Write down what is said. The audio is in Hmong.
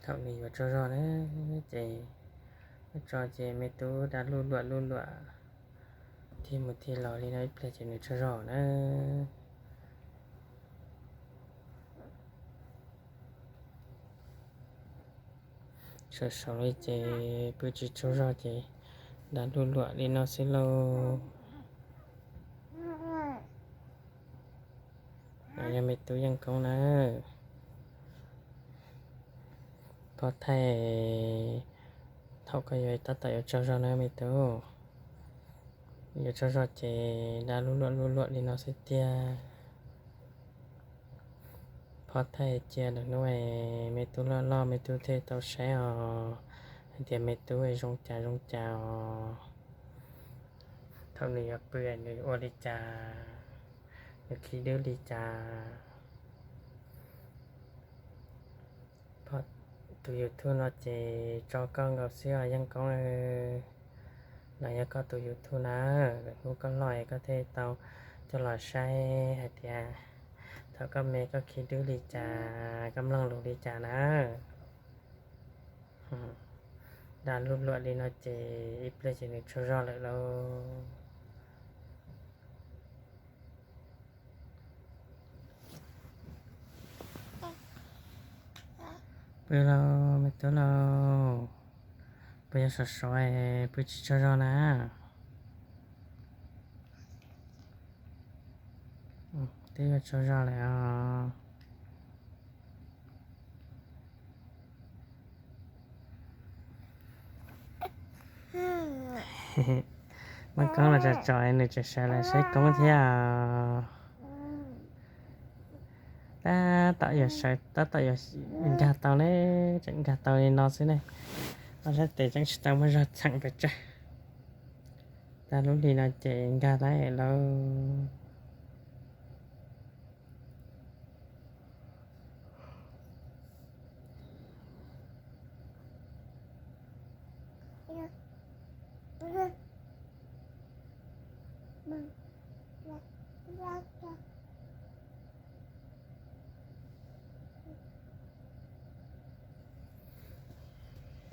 Thaum nws yuav tsaug zog na, ces tso ces me tub da luj luam luj luam, tig mus tig los li no ib pliag ces nws tsaug zog na. Sawv sawv li ces pw tsis tsaug zog ces da luj luam li no xwb lauj. Yog me tub yeej koob na. Phob thaij thaum koj yuav tab tom yuav tsaug zog na me tub. Yuav tsaug zog ces da luj luam luj luam li no xwb tiag. Phob thaij cia lwm hnub me tub loj loj me tub thiaj tau saib os, hais tias me tub zoo cas zoo cas os. Thaum nws yuav pw nws ua li cas, nws khib dub li cas. Tus YouTube no ces tso koj nkaus xwb os yeej koob. Los yog koj tus YouTube na, lwm hnub koj loj koj thiaj tau coj los saib hais tias thaum koj me koj khib dub li cas, koj mloog lus li cas na. Da luj luam li no ces ib pliag ces nws tsaug zog lawm lauj. Pw lauj me tub lauj, pw yuav sov sov, pw tsis tsaug zog na. Twb yuav tsaug zog lawm os. Muaj koob los tsom tsom nws tseem sawv los saib koob thiab. Tab tom yuav sawv tab tom yuav nkag tau ne, tseem nkag tau li no xwb ne. Ob sab tes tseem tsis tau muaj zog txheem pes tsawg. Tag lub hli no ces nkag tau lauj.